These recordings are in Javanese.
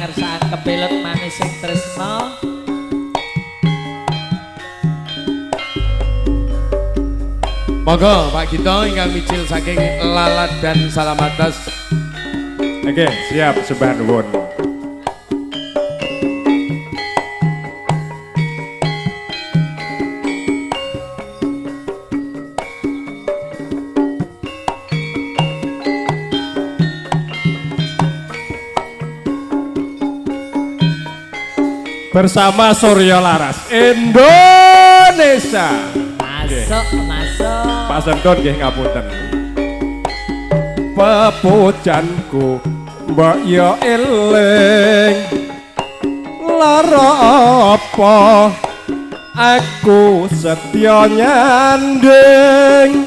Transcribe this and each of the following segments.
Pangarsaan kepelet manis sing tresna. Monggo Pak Gito ingkang mijil saking Lalat dan Salamatas. Oke, siap sembah nuwun. Bersama Surya Laras Indonesia. Masuk, masuk. Pak Senton nggih ngapunten. Pepujanku mbok yo eling, lara apa aku setya nyanding,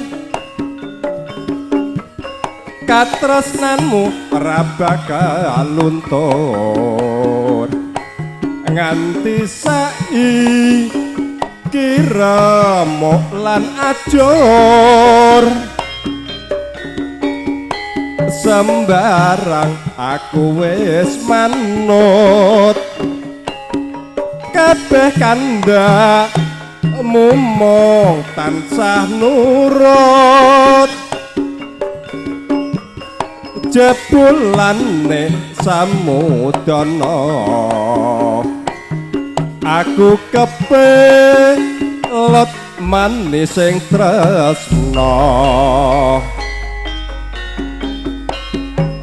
katresnanmu ora bakal luntur nganti saiki remuk lan ajur. Sembarang aku wis manut, kabeh kandhakmu mung tansah nurut. Jebulane samudana aku kepelet manis sing tresna.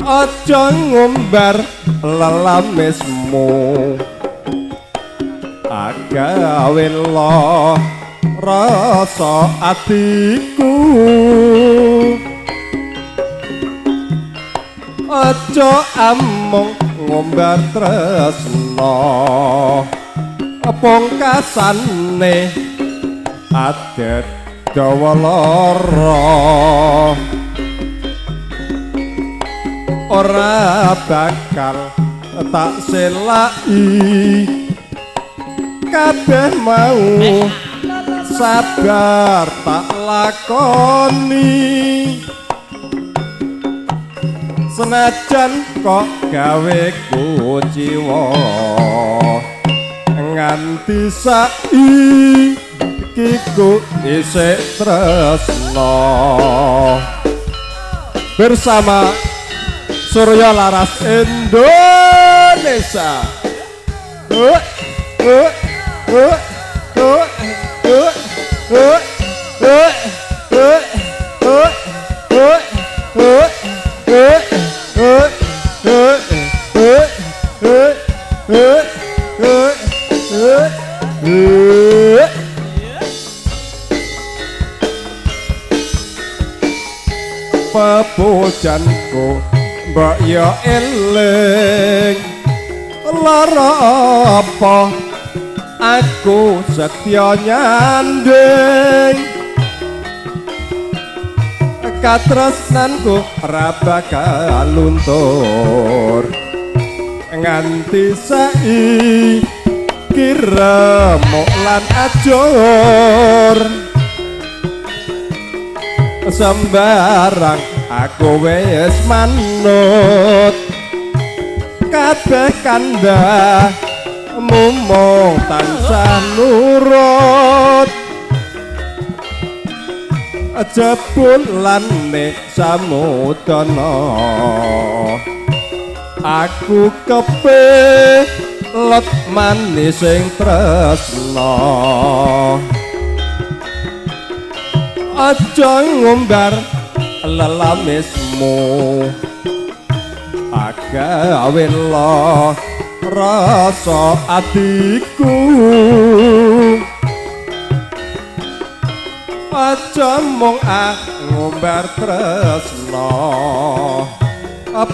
Aja ngumbar lelamismu, agawe rasa atiku. Aja amung ngumbar tresna, pungkasane adet dawa lara. Ora bakal tak selaki kabeh mau sabar tak lakoni. Senajan kok gawe kuciwa nganti saiki ku isih tresna. Bersama Surya Laras Indonesia. Pepujanku mbok yo eling, lara apa aku setya nyanding, katresnanku ora bakal luntur nganti saiki remuk lan ajur. Sembarang aku wis manut, kabeh kandhakmu mung tansah nurut. Jebulane samudana aku kepelet manis sing tresna. Aja ngumbar lelamismu, agawe rasa atiku. Aja mung ngumbar tresna,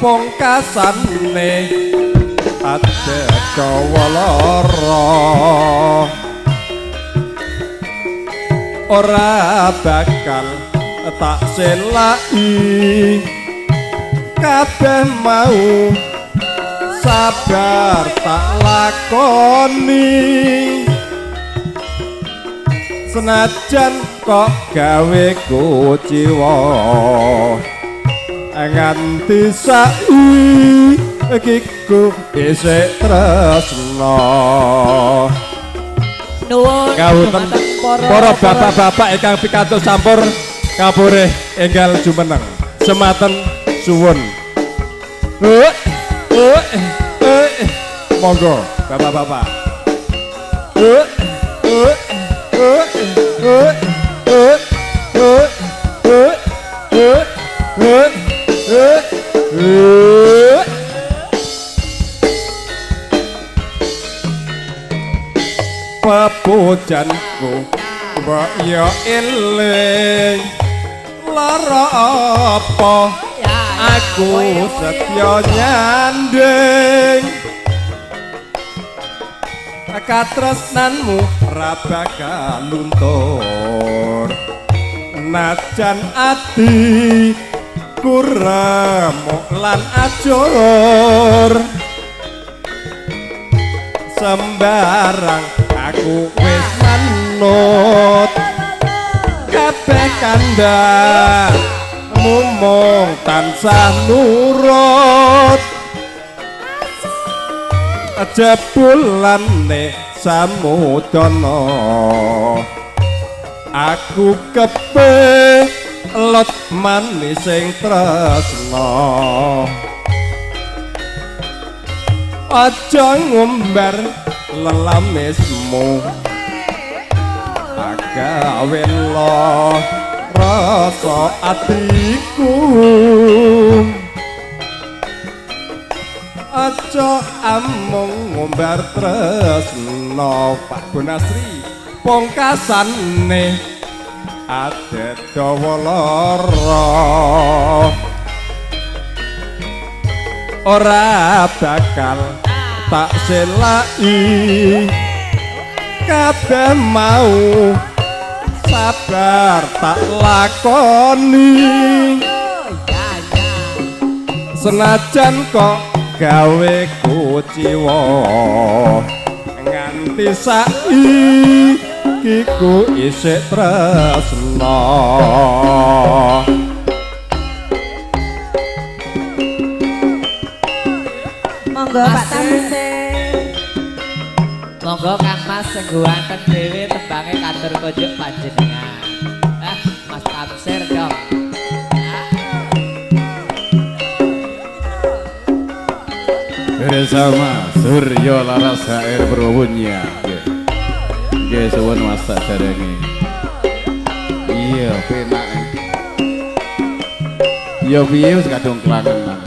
pungkasane adet dawa lara. Ora bakal tak selaki kabeh mau sabar tak lakoni. Senajan kok gawe kuciwa nganti saiki ku isih tresna. Nuwun Kawuten dumateng para bapak-bapak ingkang pikantuk sampur kapurih enggal jumeneng. Sematen suwun. Monggo bapak-bapak. Pepujanku mbok yo eling lara apa aku setya nyanding katresnanmu ra bakal luntur najan ati ku remuk lan ajur sembarang aku wis manut kabeh kandhamu mung tansah nurut jebulane samudana aku kepelot manis sing tresna aja ngumbar lelamismu agawe rasa atiku aja amung ngumbar tresna. Pak Bonasri pungkasane adet dawa lara ora bakal tak selai kabeh mau sabar tak lakoni senajan kok gawe kuciwa nganti saiki ku isih tresna. Monggo Pak Tamsir. Monggo Kang Mas sengguwanten dhewe tembange katur kunjuk panjenengan. Mas Tamsir dong. Bersama Suryo Laras HR Purwonya. Nggih, suwun Mas saderenge. Iya, penak. Ya piye wis kadung kelangenan.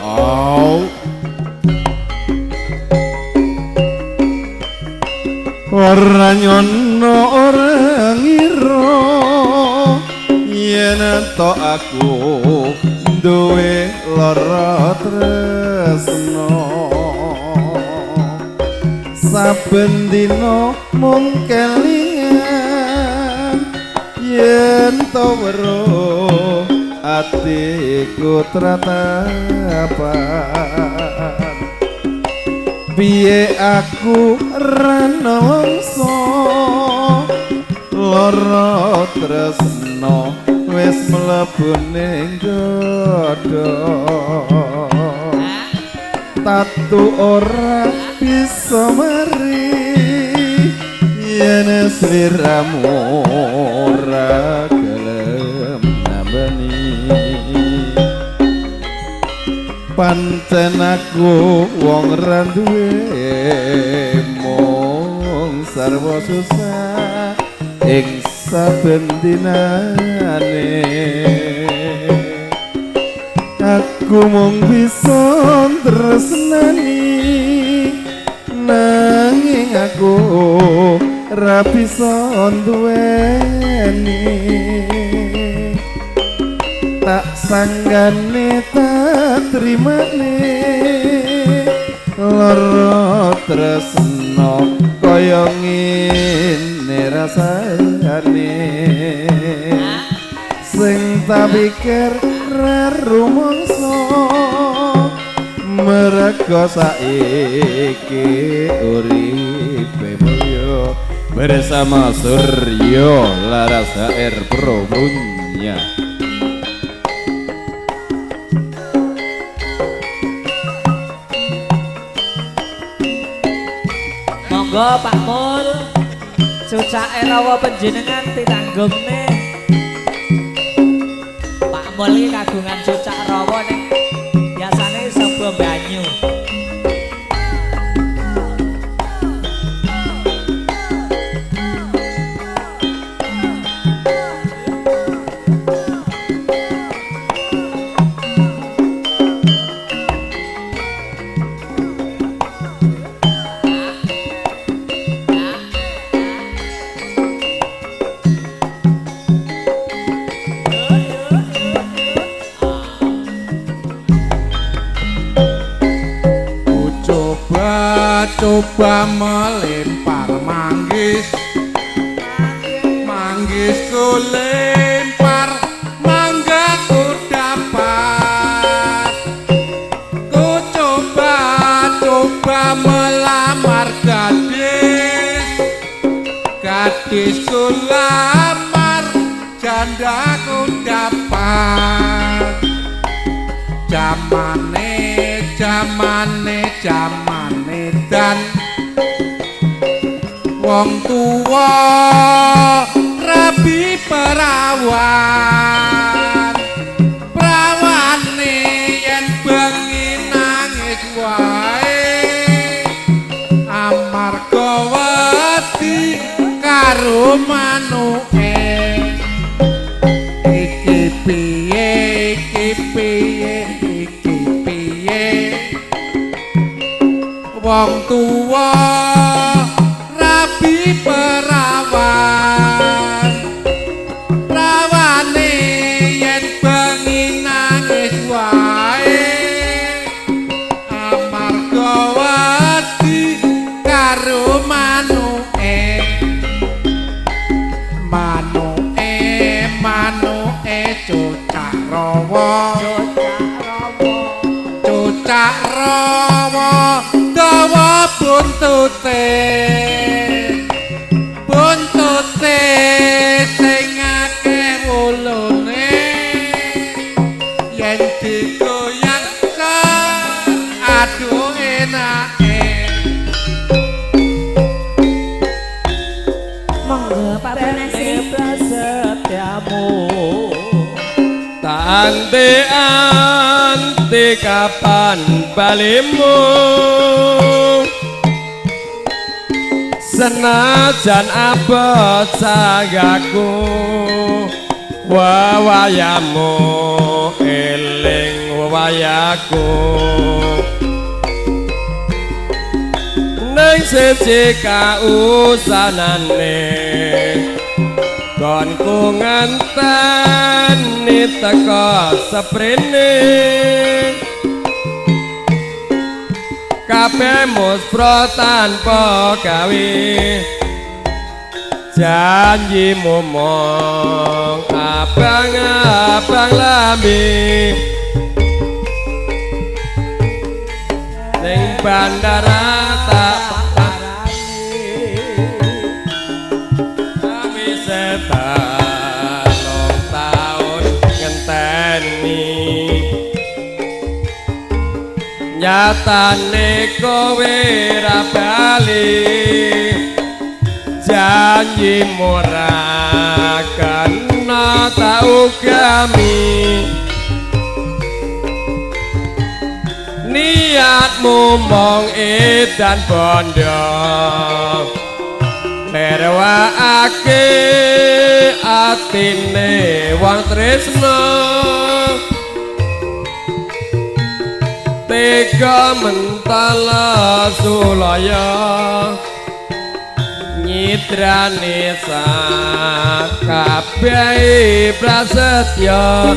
Au. Ora nyono ora ngira yen ento aku duwe lara tresna saben dina mung kelingan yen to weruh atiku tratapan piye aku ra nelongso lara tresna wis mlebu ning dada tatu ora bisa mari yen sliramu ora gelem nambani pancen aku wong ra duwe mung sarwa susah ing saben dinane aku mung bisa tresnani nanging aku ra bisa nduweni tak sanggane tak trimane lara tresna kaya ngene rasane sing tak pikir ra rumangsa Mergo saiki uripe mulya bersama Suryo Laras HR Pro punya. Monggo Pak Mul, cucake rawa panjenengan ditanggungne. Pak Mul iki kagungan cucak rawa ning biasane saba banyu. Coba melempar manggis, manggis ku lempar, mangga ku dapat. Ku coba melamar gadis, gadis ku lamar, janda ku dapat. Jamane, jamane, jamane dan wong tuwa rabi perawan, prawane yen bengi nangis wae amarga wedi karo manuke. Iki piye, iki piye, iki piye, wong tuwa rabi perawan, prawane yen bengi nangis wae amarga wedi karo manuke. Manuke, manuke cucak rawa, cucak rawa dawa buntute, buntute sing akeh wulune yen digoyang aduh enake. Monggo Pak Bernasi. Prasetyamu Tak ante-ante kapan balimu, senajan abot sagaku wewayamu eling wewayaku. Ning siji kausanane konku ngenteni teka seprene, kabeh muspro tanpa gawe janjimu mung abang-abang lambe. Ning bandara tak parani kami setan taun ngenteni, nyatane kowe ra bali janjimu ra kena tau kami. Niatmu mong edan bondo lerwakake atine wong tresno, tega mentala sulaya nyidrane sakabehe prasetya.